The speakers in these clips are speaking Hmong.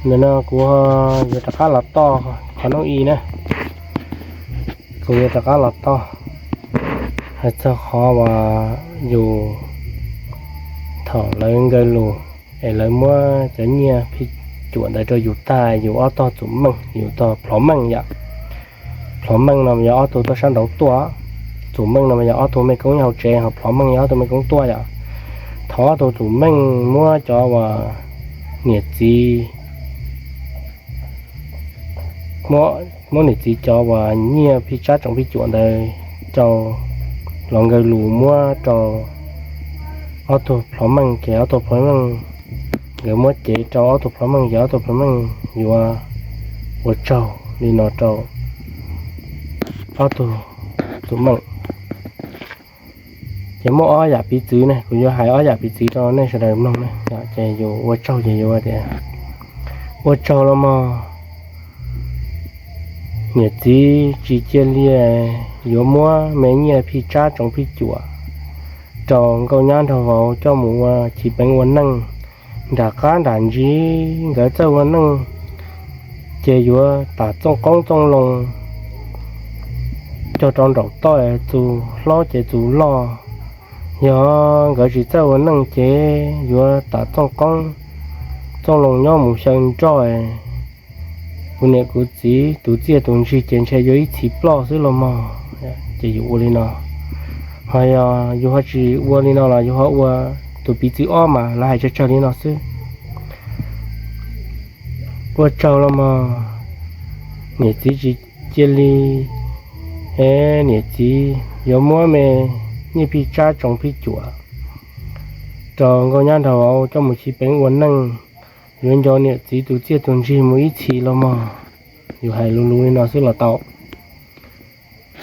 Nim no kuv yuav rov qab los toj qhov noob i na, kuv yuav rov qab los toj hais txog qhov uas yus thaum lawv nkawd lus es lawv muab cov nyiaj phij cuam ntawd rau yus tag, yus ob tog txum meej, yus tog plhov meej yom. Plhov meej no yog ob tug tuaj sab nraud tuaj, txum meej no yog ob tug mej koob nyob hauv tsev, ho plhov meej yog ob tug mej koob tuaj yom. Thaum ob tug txum meej muab cov uas niam txiv, muab niam txiv cov uas nyiaj phij tsab tsoom phij cuam ntawd rau, los nkawd lus muab rau ob tug plhov meej, ces ob tug plhov meej, nkawd muab cev rau ob tug plhov meej, ces ob tug plhov meej yuav ua tsaug li no rau ob tug txum meej. Ces muaj ob yam piv txwv ne, kuv yuav hais ob yam piv txwv rau nej sawv daws mloog ne. Ces yus ua tsaug ces yus tias, ua tsaug los mog, niam txiv tsis cia li yuav muab me nyiaj phij tsab tsoom phij cuam rau nkauj nyab nraug vauv coj mus ua chiv peev ua neej. Nram qab nram ntsis nkawd txawj ua neej ces yuav tas txooj qoob txooj loo, cog rau nraum toj, txus hlob ces txus loj. Yog nkawd tsis txawj ua neej ces yuav tas txooj qoob txooj loo nyob mus xyaw nroj. Kuv niam kuv txiv tus txiaj tus ntsig ces ntshe yuav ib txhis ploj xwb los mog. Ces yus ua li no, ho yog yus ho tsis ua li no los yus ho ua tus piv txwv ob mas lawv hais tsawg tsawg li no xwb. Ua tsaug los mog, niam txiv tsis cia li, es niam txiv yuav muab me nyiaj phij tsab tsoom phij cuam rau nkauj nyab nraug vauv coj mus chiv peev ua neej, yuav nco niam txiv tus txiaj tus ntsig mus ib txhis los mog. Yus hais luv luv li no xwb los tau.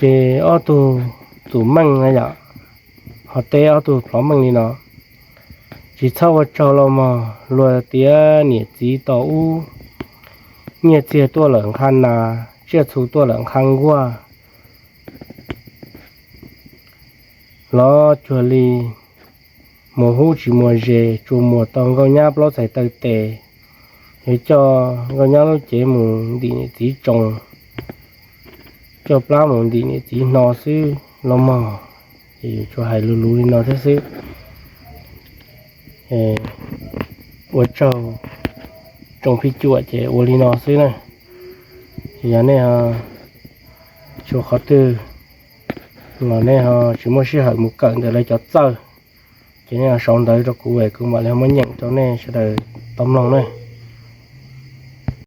Ces ob tug txum meej na yom, ho teb ob tug plhov meej li no, tsis txhob ua tsaug los mog, luag tias niam txiv tos ub, nyiaj txiag tuaj lawm nqha nas, tsiaj txhu tuaj lawm nqha nkuaj, los cuag li mus hub tsis muaj zes, tsuas muaj tau nkauj nyab plaub txhais taw tes. Yuav coj nkauj nyab lub cev mus ntim niam txiv tsoo, coj plab mus ntim niam txiv hno xwb los mog. Ces yus tsuas hais luv luv li no thiab xwb. Ua tsaug tsoom phij cuam ces ua li no xwb na. Yog nej tsis qhov twg los nej ho tsis muaj sij hawm mus kawm ntawm lawv cov txawj, ces nej sau ntawv rau kuv es kuv mam li muab nyeem rau nej sawv daws tau mloog na.